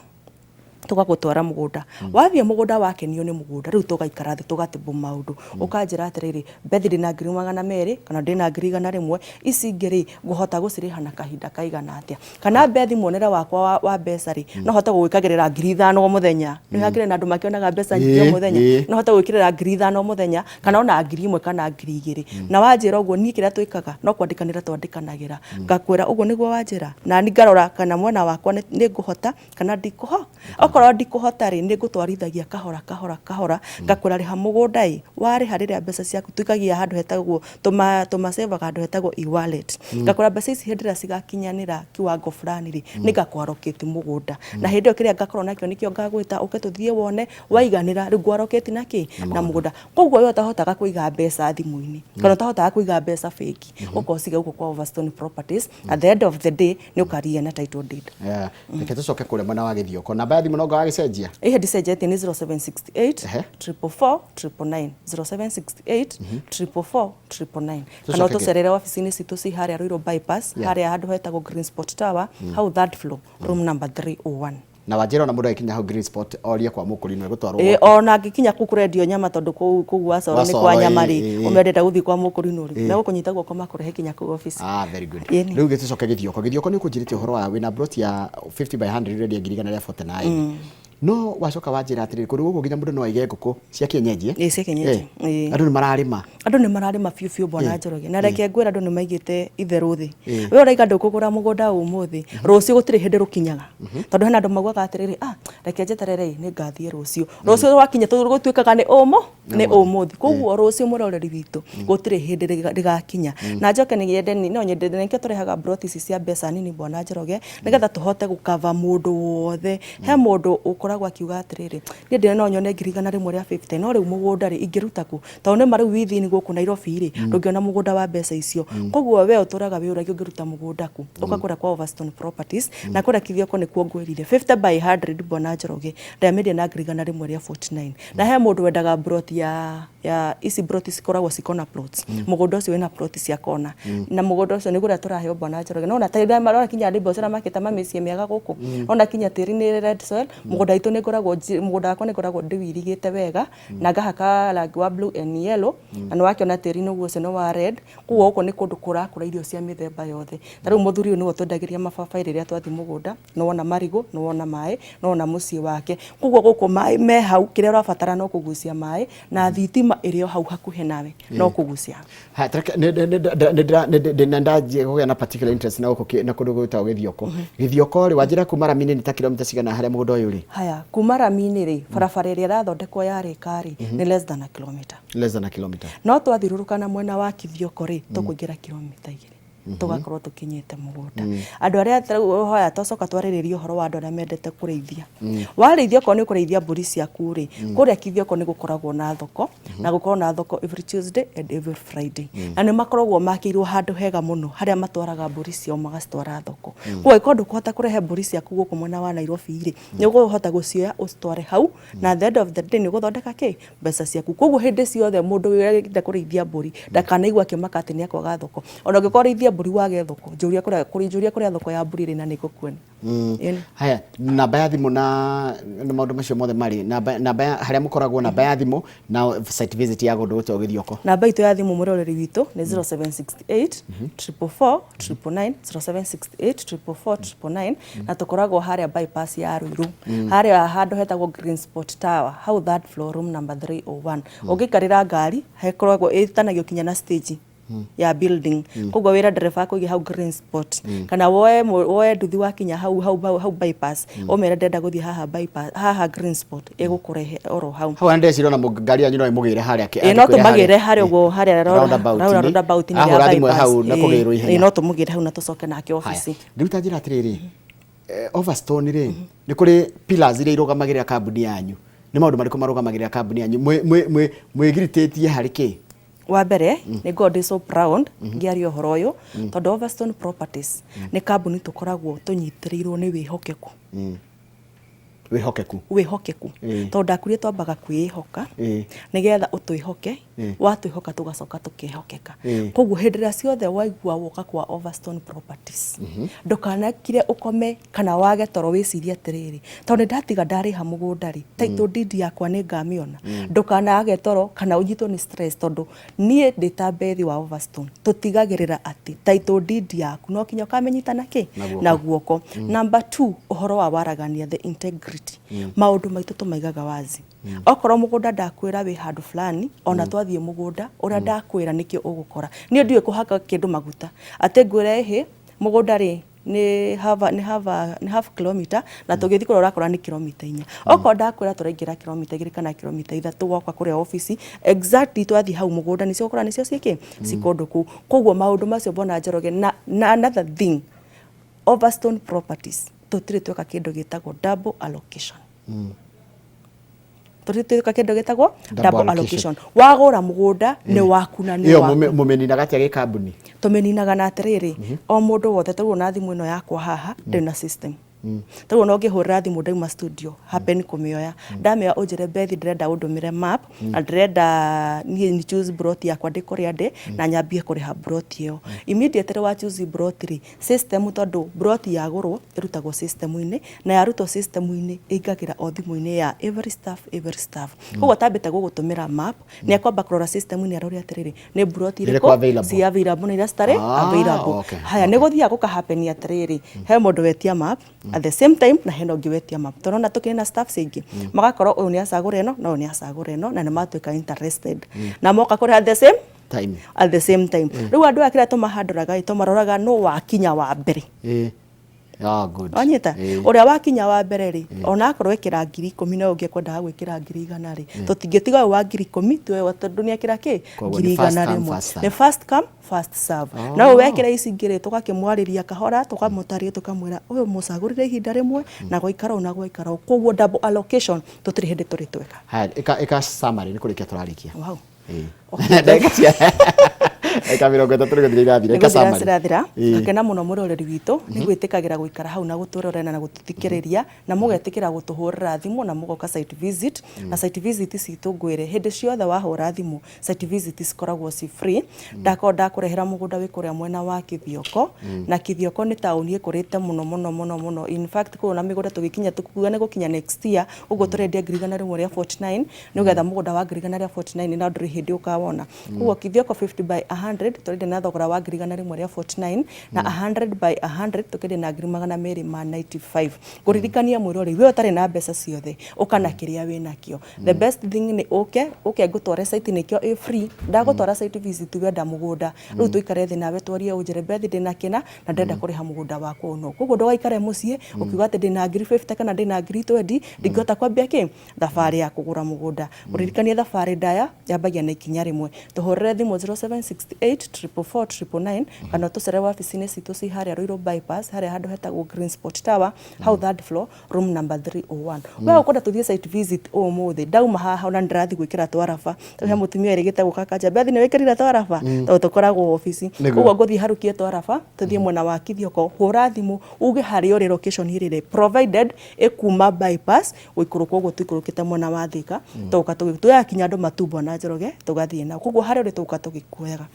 tũgagũtwara mũgũnda. Wathiĩ mũgũnda, wakenio nĩ mũgũnda, rĩu tũgaikara thĩ tũgatĩbũ maũndũ. Ũkanjĩra atĩrĩrĩ, Bethi, ndĩna 200,000 kana ndĩna 100,000, ici ingĩ rĩ, ngũhota gũcirĩha na kahinda kaigana atĩa? Kana Bethi, muonere wakwa wa mbeca rĩ, no hote gũgwĩkagĩrĩra 5,000 o mũthenya. Nĩ hakĩrĩ na andũ makĩonaga mbeca nyingĩ o mũthenya. No hote gwĩkĩrĩra 5,000 o mũthenya, kana ona 1,000 kana 2,000. Na wanjĩra ũguo, niĩ kĩrĩa twĩkaga no kwandĩkanĩra twandĩkanagĩra. Ngakwĩra ũguo nĩguo wanjĩra, na niĩ ngarora kana mwena wakwa nĩ ngũhota kana ndikũho. Okorwo ndikũhota rĩ, nĩ ngũtwarithagia kahora kahora kahora, ngakwĩra rĩha mũgũnda ĩ, warĩha, rĩrĩa mbeca ciaku tũikagia handũ hetagwo tũmacevaga handũ hetagwo e-wallet, ngakwĩra mbeca ici hĩndĩ ĩrĩa cigakinyanĩra kiwango fulani rĩ, nĩ ngakũ-allocate mũgũnda. Na hĩndĩ ĩyo kĩrĩa ngakorwo nakĩo nĩkĩo ngagwĩta ũke tũthiĩ wone. Waiganĩra, rĩu ngũ-allocate na kĩ na mũgũnda. Koguo we ũtahotaga kũiga mbeca thimũ-inĩ kana ũtahotaga kũiga mbeca bengi, ũka ũcige gũkũ kwa Overstone Properties. At the end of the day nĩ ũkaria na title deed.
Yeah. Reke tũcoke kũrĩa mwena wa Gĩthioko. Namba ya thimũ nonga wagĩcenjia?
Ihe ndicenjetie, nĩ 0768 444 999, 0768 444 999. Kana
Tũcoke.
Ũtũcerere wabici-inĩ citũ ci harĩa Ruiru bypass, harĩa handũ hetagwo Green Spot Tower, hau third floor, room number 301.
Na wanjĩra ona mũndũ agĩkinya hau Green Spot orie kwa mũkũrinũ, egũtwarwo
Ĩ,
gwake.
Ona angĩkinya kũu kũrendio nyama, tondũ kũu Gwacoro nĩ
Gwacoro,
kwa nyama rĩ, ũme ndĩrenda gũthiĩ kwa mũkũrinũ rĩ, megũkũnyita guoko makũrehe kinya kũu obici.
Ah, very good.
Ĩni.
Rĩu gĩtũcoke Gĩthioko. Gĩthioko nĩ ũkũnjĩrĩte ũhoro wa wĩna plot ya 50 by 100 ũrendia 149,000. No wacoka wanjĩra atĩrĩrĩ, kũndũ gũkũ nginya mũndũ no aige ngũkũ cia kienyeji, eh?
Ĩĩ, cia kienyeji. Ĩĩ.
Andũ nĩ mararĩma.
Andũ nĩ mararĩma biũ biũ, bwana Njoroge, na reke ngwĩre, andũ nĩ maigĩte itherũ thĩ. We ũraiga ndũkũgũra mũgũnda ũmũthĩ, rũciũ gũtirĩ hĩndĩ rũkinyaga, tondũ hena andũ maugaga atĩrĩrĩ, "Ah, reke njeterere, nĩ ngathiĩ rũciũ." Rũciũ rwakinya gũtuĩkaga nĩ ũmũ nĩ ũmũthĩ. Koguo rũciũ, mũroreri witũ, gũtirĩ hĩndĩ rĩgakinya. Na njoke nĩ nyende, no nyende, nĩkĩo tũrehaga plot ici cia mbeca nini, bwana Njoroge, nĩgetha tũhote gũkava mũndũ wothe. He mũndũ ũkoragwo akiuga atĩrĩrĩ, "Niĩ ndĩrĩ no nyone 150,000, no rĩu mũgũnda rĩ, ingĩruta kũ?" Tondũ nĩma rĩu within gũkũ Nairobi rĩ, ndũngĩona mũgũnda wa mbeca icio. Koguo we ũtũraga wĩyũragia ũngĩruta mũgũnda kũ? Ũka kũrĩa kwa Overstone Properties, na kũrĩa Kithioko nĩkuo ngwĩrire 50 by 100, bwana Njoroge, ndĩramĩendia na 149,000. Na he mũndũ wendaga plot ya ici plot cikoragwo ci corner plots, mũgũnda ũcio wĩna plot cia kona, na mũgũnda ũcio nĩ kũrĩa tũraheo, bwana Njoroge. No na marora kinya neighbors arĩa makĩte mamĩciĩ mĩega gũkũ, ona kinya tĩri nĩ red soil. Mũgũnda witũ nĩ ngoragwo mũgũnda wakwa nĩ ngoragwo ndĩwĩirigĩte wega na ngahaka rangi wa blue and yellow, na nĩ wakĩona tĩri nĩguo ũcio nĩ wa red. Koguo gũkũ nĩ kũndũ kũrakũra irio cia mĩthemba yothe. Ta rĩu mũthuri ũyũ nĩwe ũtwendagĩria mababaĩ rĩrĩa twathiĩ mũgũnda. Nĩ wona marigũ, nĩ wona maĩ, nĩ wona mũciĩ wake. Koguo gũkũ maĩ me hau, kĩrĩa ũrabatara no kũgucia maĩ, na thitima ĩrĩ o hau hakuhĩ nawe, no kũgucia.
Ha, nĩ ndanjia kũgĩa na particular interest na gũkũ na kũndũ gwĩtagwo Gĩthioko. Gĩthioko rĩ, wanjĩra kuma rami-inĩ nĩ ta kilomita cigana harĩa mũgũnda ũyũ ũrĩ?
Haya, kuma rami-inĩ rĩ, barabara ĩrĩa ĩrathondekwo yarĩka rĩ, nĩ less than a kilometer.
Less than a kilometer.
No twathiũrũrũka na mwena wa Kithioko rĩ, tũkũingĩra kilomita 2, tũgakorwo tũkinyĩte mũgũnda. Andũ arĩa tarĩu hoya, twacoka twarĩrĩria ũhoro wa andũ arĩa mendete kũrĩithia. Warĩithia, okorwo nĩ ũkũrĩithia mbũri ciaku rĩ, kũrĩa Kithioko nĩ gũkoragwo na thoko, na gũkorwo na thoko every Tuesday and every Friday, na nĩ makoragwo makĩirwo handũ hega mũno harĩa matwaraga mbũri ciao, magacitwara thoko. Koguo angĩkorwo ndũkũhota kũrehe mbũri ciaku gũkũ mwena wa Nairobi rĩ, nĩ ũkũhota gũcioya ũcitware hau, na at the end of the day nĩ ũgũthondeka kĩ mbeca ciaku. Koguo hĩndĩ ciothe mũndũ ũrenda kũrĩithia mbũri ndakanaigua akĩmaka atĩ nĩ akwaga thoko. Ona ũngĩkorwo ũrĩithia mbũri wage thoko, njũria kũrĩa njũria kũrĩa thoko ya mbũri ĩrĩ na nĩ ngũkuonia. Ĩni.
Haya, namba ya thimũ na maũndũ macio mothe marĩ namba ya harĩa mũkoragwo, namba ya thimũ na site visit ya kũndũ gwĩtagwo Gĩthioko.
Namba itũ ya thimũ, mũroreri witũ, nĩ 0768 444 999, 0768 444 999, na tũkoragwo harĩa bypass ya Ruiru, harĩa handũ hetagwo Green Spot Tower, hau third floor, room number 301. Ũngĩikarĩra ngari hekoragwo ĩtanagio kinya na stage ya building. Koguo wĩra ndereba akũige hau Green Spot, kana woe nduthi, wakinya hau bypass, ũmere ndĩrenda gũthiĩ haha bypass, haha Green Spot, ĩgũkũrehe oro hau.
Hau ndeciria ona ngari yanyu no ĩmũgĩre harĩa.
Ĩĩ, no tũmagĩre harĩa ũguo, harĩa
roundabout-inĩ.
Roundabout-inĩ ya
Ahũra thimũ
bypass.
Hau na kũgĩrwo ihenya.
Ĩĩ, no tũmũgĩre hau na tũcoke nake obici.
Rĩu ta njĩra atĩrĩrĩ, Overstone rĩ, nĩ kũrĩ pillars iria irũgamagĩrĩra kambuni yanyu. Nĩ maũndũ marĩkũ marũgamagĩrĩra kambuni yanyu? Mwĩgiritĩtie harĩ kĩ?
Wa mbere, nĩ ngorwo ndĩ so proud ngĩaria ũhoro ũyũ, tondũ Overstone Properties nĩ kambuni tũkoragwo tũnyitĩrĩirwo nĩ wĩhokeku.
Wĩhokeku.
Wĩhokeku, tondũ ndakwĩrire twambaga kwĩĩhoka nĩgetha ũtwĩhoke. Watwĩhoka, tũgacoka tũkehokeka. Koguo hĩndĩ ĩrĩa ciothe waigua woka kwa Overstone Properties, ndũkanakire ũkome kana wage toro wĩcirie atĩrĩrĩ, "Tondũ nĩ ndatiga ndarĩha mũgũnda rĩ, title deed yakwa nĩ ngamĩona?" Ndũkanage toro kana ũnyitwo nĩ stress, tondũ niĩ ndĩ ta Bethi wa Overstone, tũtigagĩrĩra atĩ title deed yaku no kinya ũkamĩnyita na kĩ?
Na guoko.
Na guoko. Number two, ũhoro wa waragania, the integrity. Maũndũ maitũ tũmaigaga wazi. Okorwo mũgũnda ndakwĩra wĩ handũ fulani, ona twathiĩ mũgũnda ũrĩa ndakwĩra nĩkĩo ũgũkora. Niĩ ndiũĩ kũhaka kĩndũ maguta atĩ ngwĩre ĩhĩ mũgũnda rĩ nĩ half kilometer, na tũgĩthiĩ kũrĩa ũrakora nĩ kilomita 4. Okorwo ndakwĩra tũraingĩra kilomita 2 kana kilomita 3 woka kũrĩa obici, exactly twathiĩ hau mũgũnda nĩcio ũgũkora nĩcio ciĩkĩ ci kũndũ kũu. Koguo maũndũ macio, bwana Njoroge, na another thing, Overstone Properties tũtirĩ tweka kĩndũ gĩtagwo double allocation. Tũtirĩ tweka kĩndũ gĩtagwo
double
double
allocation.
Allocation. Wagũra mũgũnda nĩ waku na nĩ
Ĩyo
waku.
Mũmĩninaga atĩa gĩ kambuni?
Tũmĩninaga na atĩrĩrĩ, o mũndũ wothe, tarĩu ona thimũ ĩno yakwa haha ndĩ na system. Tarĩu ona ũngĩhũrĩra thimũ ndauma studio, happen kũmĩoya, ndamĩoya ũnjĩre, "Bethi, ndĩrenda ũndũmĩre map na ndĩrenda niĩ ni choose plot yakwa ndĩ kũrĩa ndĩ na nyambie kũrĩha plot ĩyo." Immediately wa choose plot rĩ, system, tondũ plot yagũrwo ĩrutagwo system-inĩ, na yarutwo system-inĩ ĩingagĩra o thimũ-inĩ ya every staff, every staff. Koguo atambĩte gũgũtũmĩra map, nĩ akwamba kũrora system-inĩ arore atĩrĩrĩ, nĩ plot
Ĩrĩkũ
irĩkũ
available?
ci available na iria citarĩ
Ah,
available. Haya, nĩ gũthiaga gũkahapeni atĩrĩrĩ, he mũndũ wetia map. At the same time na hena ũngĩ wetia map, tũrona tũkĩrĩ na staffs aingĩ, magakorwo ũyũ nĩ acagũra ĩno na ũyũ nĩ acagũra ĩno, na nĩ matuĩka interested na moka kũrĩha at the same
time.
At the same time. Rĩu andũ aya kĩrĩa tũmahandoraga ĩ, tũmaroraga nũ wakinya wa mbere.
Ah, good.
Wanyita? Ũrĩa wakinya wa mbere rĩ, ona akorwo ekĩra 10,000 na ũngĩ ekwendaga gwĩkĩra 100,000 rĩ, tũtingĩtiga ũyũ wa 10,000 tuoe tondũ nĩ ekĩra kĩ?
Koguo
ngiri
nĩ first
igana
come,
rĩmwe.
first serve.
Nĩ first come, first serve. Na ũyũ wekĩra ici ingĩ rĩ, tũgakĩmwarĩria kahora, tũkamũtarĩria, tũkamwĩra ũyũ mũcagũrire ihinda rĩmwe na gwaikara ũũ na gwaikara ũũ. Koguo double allocation tũtirĩ hĩndĩ tũrĩ tweka.
Haya, ĩka summary, nĩ kũrĩkia tũrarĩkia.
Wow.
Ndagĩka cia ndagĩka 30 nĩ gũthira irathira. Ĩka
nĩgũthira
summary.
Cirathira. Ngakena mũno mũroreri witũ nĩ gwĩtĩkagĩra gũikara hau na gũtwĩrorera na gũtũthikĩrĩria, na mũgetĩkĩra gũtũhũrĩra thimũ na mũgoka site visit. Na site visit citũ, ngwĩre, hĩndĩ ciothe wahũra thimũ, site visit cikoragwo ci free. Ndakorwo ndakũrehera mũgũnda wĩ kũrĩa mwena wa Kithioko, na Kithioko nĩ taũni ĩkũrĩte mũno mũno mũno mũno. In fact, kũu na mĩgũnda tũgĩkinya tũkuga nĩ gũkinya next year ũguo, tũrendia 149,000, nĩ ũgetha mũgũnda wa 149,000 na ndũrĩ hĩndĩ ũkawona. Koguo Kithioko 50 by 100 tũrendia na thogora wa 149,000, na 100 by 100 tũkendia na 295,000. Ngũririkania mwĩroreri, we ũtarĩ na mbeca ciothe, ũka na kĩrĩa wĩ nakĩo. The best thing nĩ ũke, ũke ngũtware site, nĩkĩo ĩ free. Ndagũtwara site visit, wenda mũgũnda rĩu, tũikare thĩ nawe twarie, ũnjĩre, "Bethi, ndĩna kĩna na ndĩrenda kũrĩha mũgũnda wakwa ũno." Koguo ndũgaikare mũciĩ ũkiuga atĩ ndĩna 50,000 kana ndĩna 20,000, ndingĩhota kwambia kĩ thabarĩ ya kũgũra mũgũnda. Ũririkanie, thabarĩ ndaya yambagia na ikinya rĩmwe. Tũhũrĩre thimũ 0768 444 999, kana ũtũcere wabici-inĩ citũ ci harĩa Ruiru Bypass, harĩa handũ hetagwo Green Spot Tower, hau third floor, room number 301. We ũkwenda tũthiĩ site visit ũmũthĩ, ndauma haha ona ndĩrathiĩ gwĩkĩra twaraba, tondũ he mũtumia ĩrĩgĩte gũka kanja, "Bethi, nĩ wĩkĩrire twaraba?" Tondũ tũkoragwo obici. Koguo ngũthiĩ harukie twaraba, tũthiĩ mwena wa Kithioko. Hũra thimũ uge harĩa ũrĩ, location ĩrĩrĩ provided ĩkuma bypass gũikũrũka ũguo tũikũrũkĩte mwena wa Thika, tũgoka tũgakinya andũ matumbo na Njoroge, tũgathiĩ nao. Koguo harĩa ũrĩ tũgoka tũgĩkuoyaga.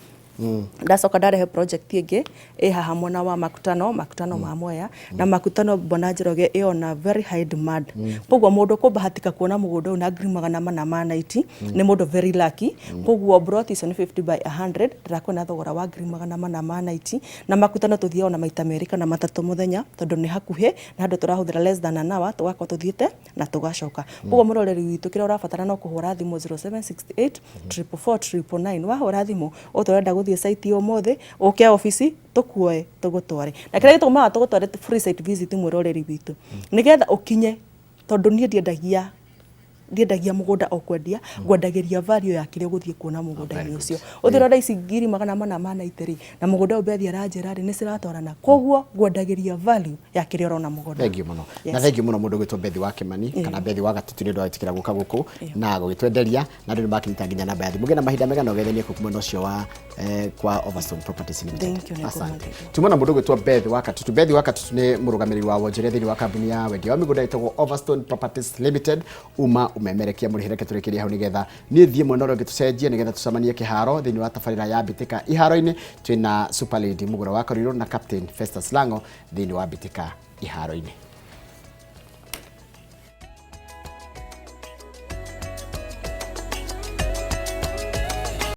Ndacoka ndarehe project ĩngĩ ĩ haha mwena wa Makutano, Makutano ma Mwea. Na Makutano, bwana Njoroge, ĩ na very high demand. Koguo mũndũ kũbahatika kuona mũgũnda ũyũ na 490,000 nĩ mũndũ very lucky. Koguo plot icio nĩ 50 by 100, ndĩrakwena thogora wa 490,000. Na Makutano tũthiaga ona maita merĩ kana matatũ mũthenya, tondũ nĩ hakuhĩ na handũ tũrahũthĩra less than an hour, tũgakorwo tũthiĩte na tũgacoka. Koguo mũroreri witũ, kĩrĩa ũrabatara no kũhũra thimũ 0768 444 999. Wahũra thimũ ũũ, tũrenda gũthiĩ site ũmũthĩ, ũke obici tũkuoe tũgũtware. Na kĩrĩa gĩtũmaga tũgũtware free site visit, mwĩroreri witũ, nĩgetha ũkinye, tondũ niĩ ndiendagia mũgũnda o kwendia, ngwendagĩria value ya kĩrĩa ũgũthiĩ kuona mũgũnda-inĩ ũcio. Ũthiĩ ũrore ici 490,000 rĩ, na mũgũnda ũyũ Bethi aranjĩra rĩ, nĩ ciratwarana. Koguo ngwendagĩria value ya kĩrĩa ũrona mũgũnda.
Thank you mũno. Na thank you mũno mũndũ gwĩtwo Bethi wa Kimani kana Bethi wa Gatutu, nĩ ũndũ wa gwĩtĩkĩra gũka gũkũ na gũgĩtwenderia, na andũ nĩ makĩnyita nginya namba ya thimũ. Gĩa na mahinda mega na ũgethenie kũu mwena ũcio wa kwa Overstone Properties Limited.
Thank you, nĩ
Asante.
ngũmũthĩria.
Tuma na mũndũ gwĩtwo Beth wa Katutu. Beth wa Katutu nĩ mũrũgamĩrĩri wa wonjoria thĩinĩ wa kambuni ya wendia wa mĩgũnda ĩtagwo Overstone Properties Limited. Uma umemerekia mũrĩhĩre, tũrĩkĩrie hau nĩgetha niĩ thiĩ mwena ũrĩa ũngĩ tũcenjie, nĩgetha tũcemanie kĩharo thĩinĩ wa tabarĩra ya Mbĩtĩka Iharo-inĩ. Twĩna Super Lady Mũgũra wa Korirũ na Captain Festus Lango thĩinĩ wa Mbĩtĩka Iharo-inĩ.